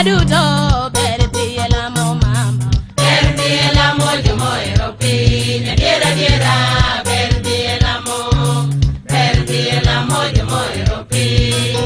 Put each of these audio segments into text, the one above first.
Owetena duto ber dhi e lamo mama. Ber dhi e lamo jomohero piny, adiera adiera ber dhi e lamo, ber dhi e lamo jomohero piny.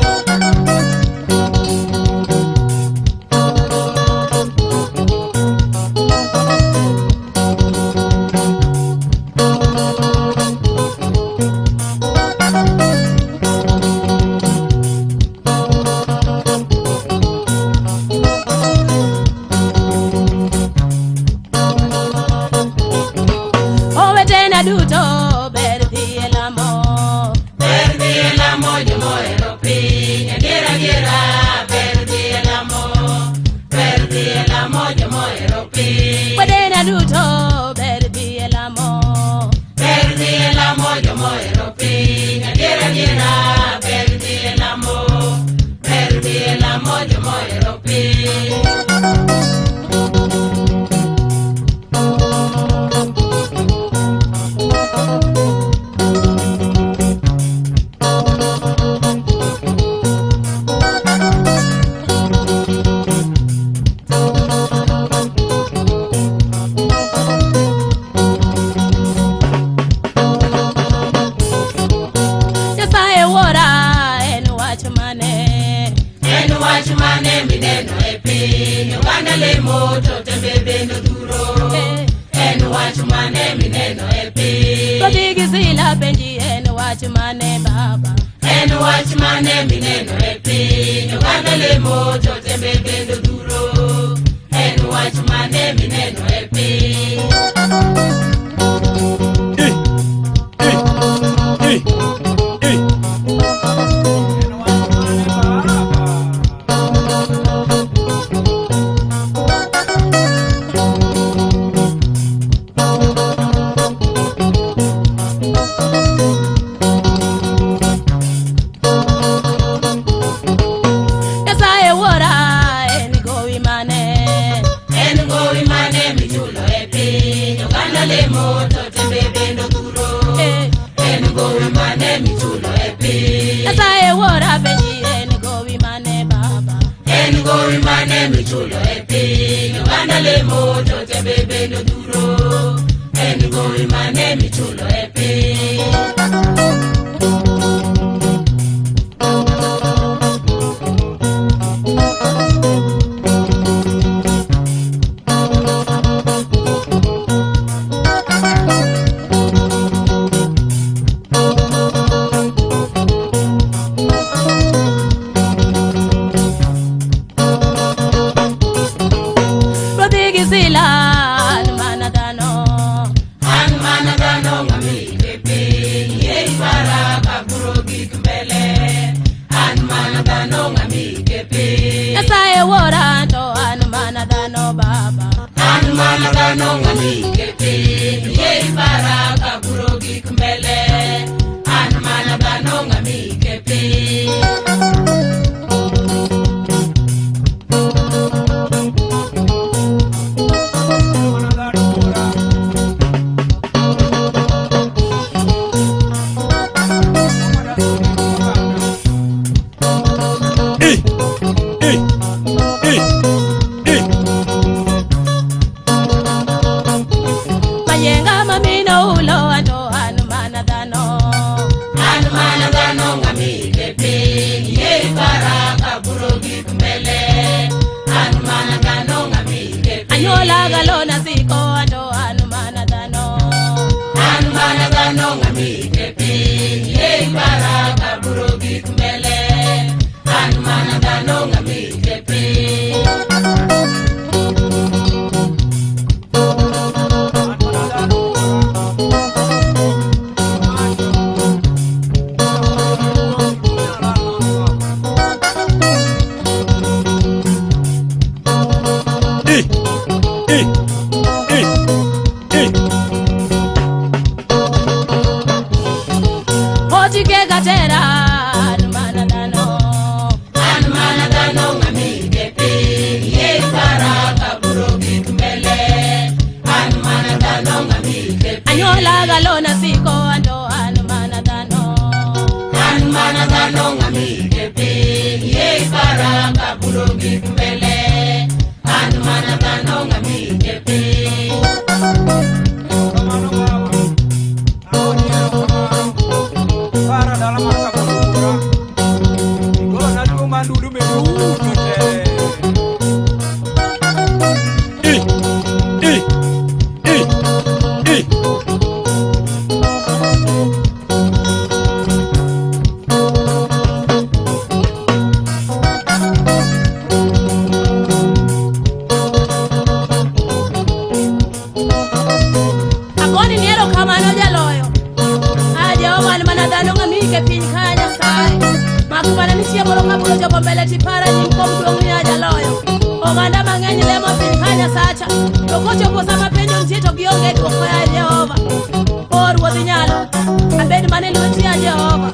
Owetena duto ber dhi e lamo. Ber dhi e lamo jomohero piny, adiera adiera ber dhi e lamo, ber dhi e lamo jomohero piny. Wedena duto ber dhi e lamo. Ber dhi e lamo jomohero piny, adiera adiera ber dhi e lamo, ber dhi e lamo jomohero piny. Nyasaye wuora en wach mane? En wach mane mineno e piny, oganda lemo to tembe bende odhuro. En wach mane mineno e piny. Kodhi gi sila penji en wach mane baba? En wach mane mineno e piny, oganda lemo to tembe bende odhuro. En wach mane mineno e piny. I, I, I. Nyasaye wuora en gowi mane? En gowi mane michulo e piny, oganda lemo to tembe bende odhuro. En gowi mane michulo e piny. Nyasaye wuora penji en gowi mane baba? En gowi mane michulo e piny, oganda lemo to tembe bende odhuro. En gowi mane michulo e piny. Ruodhi gi sila an mana dhano. An mana dhano ng'amike piny, yie ipara kapuro gik mbele. An mana dhano ng'amike piny. Nyasaye wuora to an mana dhano baba. An mana dhano ng'amike piny, yie ipara kapuro gik mbele. An mana dhano ng'amike piny. I, I, I, I. Mayenga mamino ulo anto an mana dhano. An mana dhano ng'amike piny, yie ipara kapuro gik mbele. An mana dhano ng'amike piny. Anyuola galona siko anto an mana dhano. An mana dhano ng'amike piny, yie ipara kapuro gik mbele. An mana dhano ng'amike piny. I, I, I, I. Ochike gatera an mana dhano. An mana dhano ng'amike piny, yie ipara kapuro gik mbele. An mana dhano ng'amike piny. Anyuola galona siko anto an mana dhano. An mana dhano ng'amike piny, yie ipara kapuro gik mbele. mana dhano ng'ami e piny. Kamano baba. Agoni erokamano. Para dala mar Kabulukura. Igona tuo mar ndulume duto te. I, I, I, I. Agoni ni erokamano jaloyo. A Jehova an mana dhano ng'ami e piny ka Nyasaye. Mak mana ni chieng' moro ka bura ochopo mbele tipara nyim kom duong' ya jaloyo. Oganda mang'eny lemo piny ka Nyasacha. To kochopo sama penjo nitie to gionge dwoko ya Jehova. O Ruoth inyalo. Abed mana e lweti ya Jehova.